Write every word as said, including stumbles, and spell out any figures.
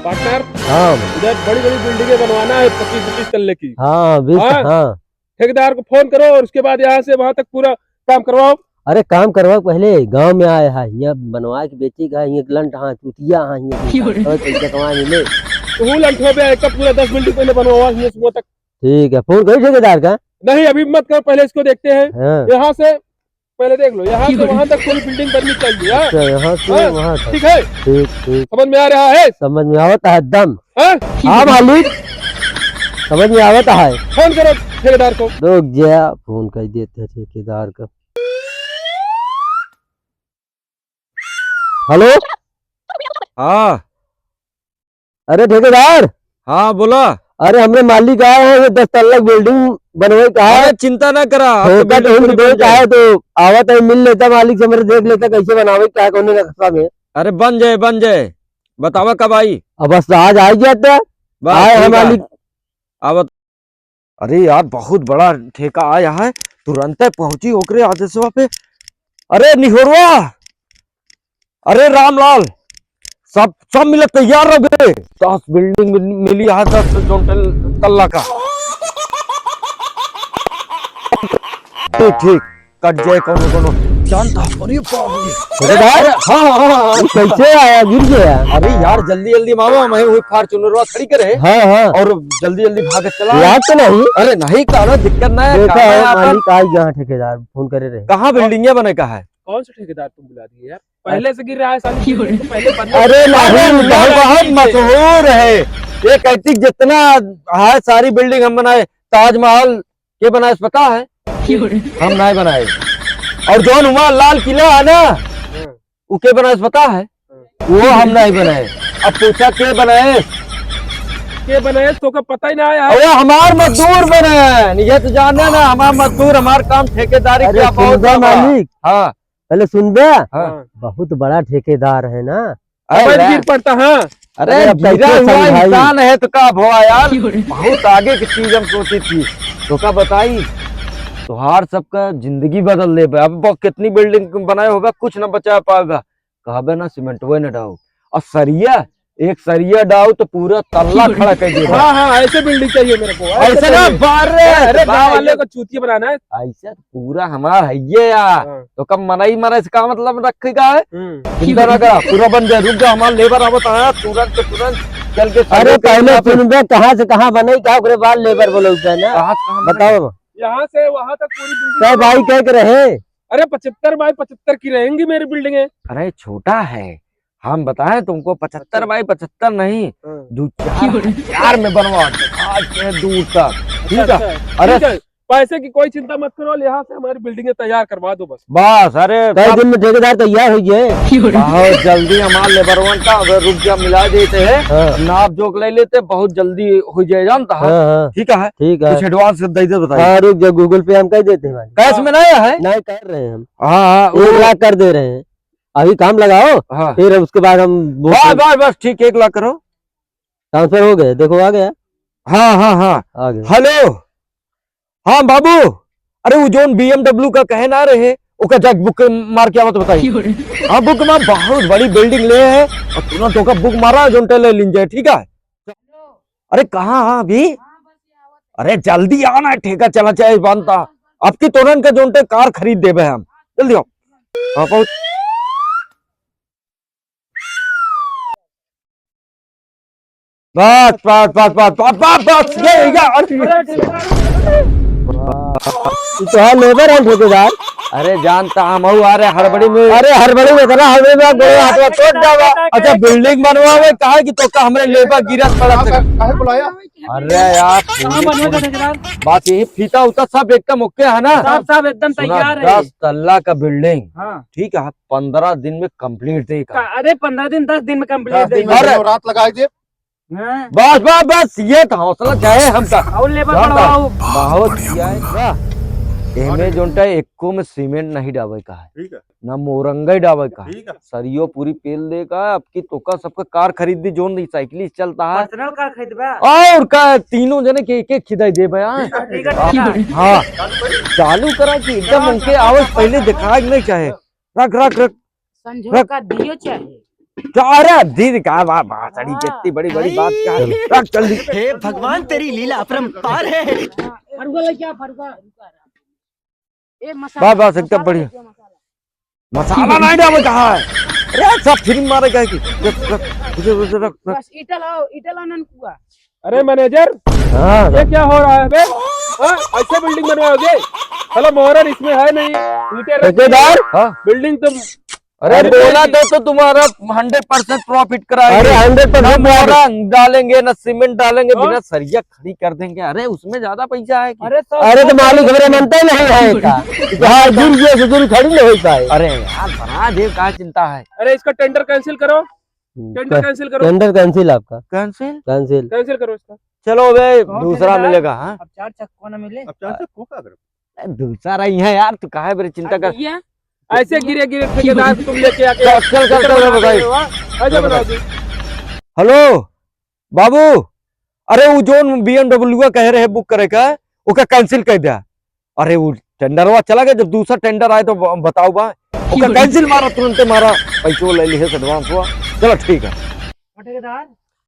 पार्टनर, हाँ। इधर बड़ी-बड़ी बिल्डिंगें बनवाना है, पच्चीस पच्चीस तल्ले की। हाँ, बीस, हाँ। हाँ। ठेकेदार को फोन करो और उसके बाद यहाँ से वहाँ तक पूरा काम करवाओ। अरे, काम करवाओ पहले, गाँव में आए हा, हियाँ बनवा के बेची का, हियाँ लंट हा, चुतिया हा, हियाँ की हो रे? पैसा कमाए मिले। तू लंट हो बे, एक पूरा दस बिल्डिंग पहले बनवाओ, हियाँ से वहाँ तक। ठीक है, फोन करी ठेकेदार का? नहीं, अभी मत करो, पहले इसको देखते हैं। हाँ। यहाँ से पहले देख लो, यहाँ से वहाँ तक पूरी बिल्डिंग बननी चाहिए, हाँ? अच्छा, यहाँ से हाँ, वहाँ तक। ठीक है? ठीक, ठीक। समझ में आ रहा है? समझ में आवत है एकदम। हाँ? हाँ, मालिक, समझ में आवत है। फोन करो ठेकेदार को। रुक जा, फोन कर देते हैं ठेकेदार को। हेलो? हाँ। अरे ठेकेदार। हाँ, बोला। अरे, हमरे मालिक आए हैं, ये दस तल्ला बिल्डिंग बनवे का है। अरे, चिंता ना करा, आप तो ठेका तो बिल्डिंग पूरी बन जाए। है, तो आवत है, मिल लेता मालिक से, हमरे देख लेता कैसे बनावे का है, कौन नक्शा में। अरे, बन जाए, बन जाए। बतावा कब आई? अब बस आज आ गया था। बस आए ठीक हम है। मालिक। आवत। अरे यार, बहुत बड़ा ठेका आया है, तुरंते पहुंची ओकरे आदेशवा पे। अरे निहोरवा, अरे रामलाल, सब, सब मिले तैयार रहो बे। दस बिल्डिंग मिल-, मिली है, दस जोन तल-, तल्ला का। ठीक, ठीक, कट जाए कोनो, कोनो। जानता, अरे बाप रे। अरे भाई। अरे, हाँ, हाँ, हाँ, हाँ। ये कैसे आया, गिर गया? अरे यार, जल्दी, जल्दी मामा, मैं वही Fortunerवा खड़ी करे। हाँ, हाँ। और जल्दी, जल्दी भाग के चला। याद तो नहीं? अरे नहीं, कानो दिक्कत ना है, देखा कानो है, आता। मालिक आ गया, ठेकेदार फोन करे रहे। कहाँ बिल्डिंग बने का है? कौन सा ठेकेदार तुम बुला दिए यार? पहले से गिर रहा है साली, क्यों रे? तो पहले बंद अरे नहीं, अरे बहुत, बहुत मशहूर है। ये कहती जितना है सारी बिल्डिंग हम बनाए, ताजमहल के बनाए पता है? क्यों रे? हम नहीं बनाए। और जौन हुआ लाल किला है ना, हाँ। वो के बनाए पता है? हाँ। वो हम नहीं बनाए। अब पूछा के बनाए? के बनाए तो का पता ही ना है यार। अरे हमार मजदूर बनाए, ये तो जाने ना, हमार मजदूर, हमार काम ठेकेदारी अरे क्या बहुत सुनबे बड़ा। मालिक। हाँ। पहले सुनबे, हाँ। बहुत बड़ा ठेकेदार है ना। अरे समझ गिर पड़ता, हाँ। अरे अरे अब गिरा कैसे हुआ समझाई? इंसान है तो का भवा यार, क्यों रे? बहुत आगे की चीज हम सोची थी। तो का बताई, तोहार सबका जिंदगी बदल देबे। अब ब-, कितनी बिल्डिंग बनाए होबे, कुछ न बचा पाएबे, कहबे ना सीमेंटवे न डाओ। और सरिया, एक सरिया डाओ तो पूरा तल्ला खड़ा कर देबे। हाँ, हाँ, ऐसे बिल्डिंग चाहिए मेरे को, ऐसे ऐसे ना, चाहिए। बार रे, अरे, गाँव वाले को चूतिया बनाना है। ऐसे पूरा हमार है ये यार। हाँ। तो कब मनई मरे से का मतलब रखे का है? हम्म। चिंता ना करा, पूरा बन जाए। रुक जा, हमार लेबर आवत है, तुरंत के तुरंत चल के अरे, सर्वे पहले करना पे। सुनबे, कहाँ से कहाँ बने, का ओकरे बाद लेबर बोलौते हैं ना। कहाँ से कहाँ बने? बताओ। यहाँ से वहाँ तक पूरी बिल्डिंग कै बाई कै के रहे? अरे, पचहत्तर बाई पचहत्तर की रहेंगी मेरी बिल्डिंगें। अरे, छोटा है, हम बताएं तुमको, पचहत्तर बाई पचहत्तर नहीं, हाँ। दो चार हजार में बनवा दे, आज से दूर तक, ठीक है? अच्छा, अच्छा, अरे, ठीक है। पैसे की कोई चिंता मत करो, यहाँ से हमारी बिल्डिंगें तैयार करवा दो बस। बस, अरे, कई दिन में ठेकेदार तैयार हो गए। बहुत जल्दी हमार लेबरवन का अगर रुपया मिला देते हैं, हाँ। नाप जोख ले लेते, बहुत जल्दी हो जाए, जानता है? हाँ, हाँ। ठीक है? ठीक है। कुछ advance दे दे, बताइए। हाँ, रुक जाओ, Google Pay हम कर देते हैं भाई। Cash में नहीं है? नहीं, कर रहे हैं हम। हाँ, हाँ, एक लाख कर दे रहे हैं। अभी काम लगाओ, हाँ। फिर उसके बाद हम वो बस, बस, बस, ठीक, एक लाख करो। Transfer हो गए, देखो आ गया। हाँ, हाँ, हाँ। आ गया। Hello, हाँ बाबू, अरे वो जौन B M W का कहे ना रहे, ओका जाके book मार के आवत बताई। क्यों रे? हाँ, book मार, बहुत बड़ी building ले है, और तुरंत ओका book मारा, जौन टेले लिन जाए, ठीक है? अरे कहाँ हाँ अभी? अरे जल्दी आना, ठेका चला चाहे बनता। अब की तोरन का जौन टे car खरीद देबे हम। जल्दी आओ। हाँ, पहुँच। बस, बस, बस, ये, ये, अरे। ये तो है लेबर है ठेकेदार। अरे जानता हम हूँ, अरे हड़बड़ी में। अरे हड़बड़ी में इतना हड़बड़ी में गोड़े हाथ में चोट जावा। अच्छा, building बनवावे काहे कि तो का हमरे लेबर गिरत पड़त है। काहे बुलाया? अरे यार, कहाँ बनवा का ठेकेदार? बात यही, फीता उता सब एकदम OK है ना? सब, सब एकदम सुना, तैयार है। दस तल्ला का building, हाँ। ठीक है, पन्द्रह दिन में complete देगा। का-, अरे, पन्द्रह दिन, दस दिन में complete दस दिन में देगा। अरे, रात लगा दे। हाँ। बस, बस, बस, ये तो हौसला चाहे हमका। और लेबर जानता बढ़वाओ। बहुत किया है का? एमे जोन टा एको में सीमेंट नहीं डावे का है। ठीक है। ना मोरंगई डावे का है। ठीक है। सरियो पूरी पेल दे का, अब की तोका सबका कार खरीद दी, जोन साइकिल चलता है। Personal car खरीदबा? और का, तीनों जने के एक एक खिदाई देबे, हाँ? ठीक है, ठीक है, ठीक है। हाँ, चालू करा कि एकदम उनके आवाज पहले दिखाए के नहीं चाहे। रख, रख, रख। संझोका रख। दियो चाहे। तो अरे दीदी का बात, बात अड़ी, कितनी बड़ी, बड़ी बात का है। रख जल्दी। हे भगवान, तेरी लीला अपरंपार है। फरुआ लेके आ, फरुआ। ए, मसाला, बस, बस, एकदम मसाला बढ़िया। लेके आ, मसाला। मसाला नहीं डाले कहाँ है? अरे, सब फ्री में मारे गए कि। रख, रख, रख, रख, रख, रख। बस, ईटा लाओ, ईटा लाओ, ननकुआ। अरे, मैनेजर, हाँ, ये हाँ। क्या हो रहा है बे? हाँ, ऐसे बिल्डिंग बनवाओगे? साला मोहरा इसमें है नहीं, ईंटें रख ठेकेदार? हाँ। बिल्डिंग तुम अरे, अरे, बोला तो, तो तुम्हारा हंड्रेड परसेंट प्रॉफिट कराएंगे। अरे, हंड्रेड परसेंट ना मोहरा डालेंगे, ना सीमेंट डालेंगे, हाँ? बिना सरिया खड़ी कर देंगे। अरे, उसमें ज्यादा पैसा है कि? अरे, तो अरे, तो मालिक हमरे मनते नहीं है का? हाँ, जुड़ गया से जुड़ खड़ी नहीं हो पाए। अरे यार, बना दे, का चिंता है? अरे, इसका टेंडर कैंसिल करो, हम्म, टेंडर कै-, कैंसिल करो। टेंडर कैंसिल आपका। कैंसिल? कैंसिल। कैंसिल करो इसका। चलो बे, कौन दूसरा ठेकेदार? मिलेगा, हाँ? अब चार चक्को ना मिले। अब चार चक्को का करो? ए, दूसरा ही है यार, तू काहे बड़ी चिंता कर? भैया, ऐसे गिरे गिरे ठेकेदार तुम लेके आके चल, चल, चल, चल, बताइए। ऐसे चल, बना बताइए। दो। हेलो बाबू, अरे वो जोन बीएमडब्ल्यू कहे रहे बुक करे का, ओका कैंसिल कर दिया। अरे वो टेंडरवा चला गया, जब दूसरा टेंडर आए तो ब-, बताओ बा। ओका कैंसिल मारा, तुरंते मारा, पैसो ले लिए एडवांस हुआ। चलो ठीक है। ठेकेदार,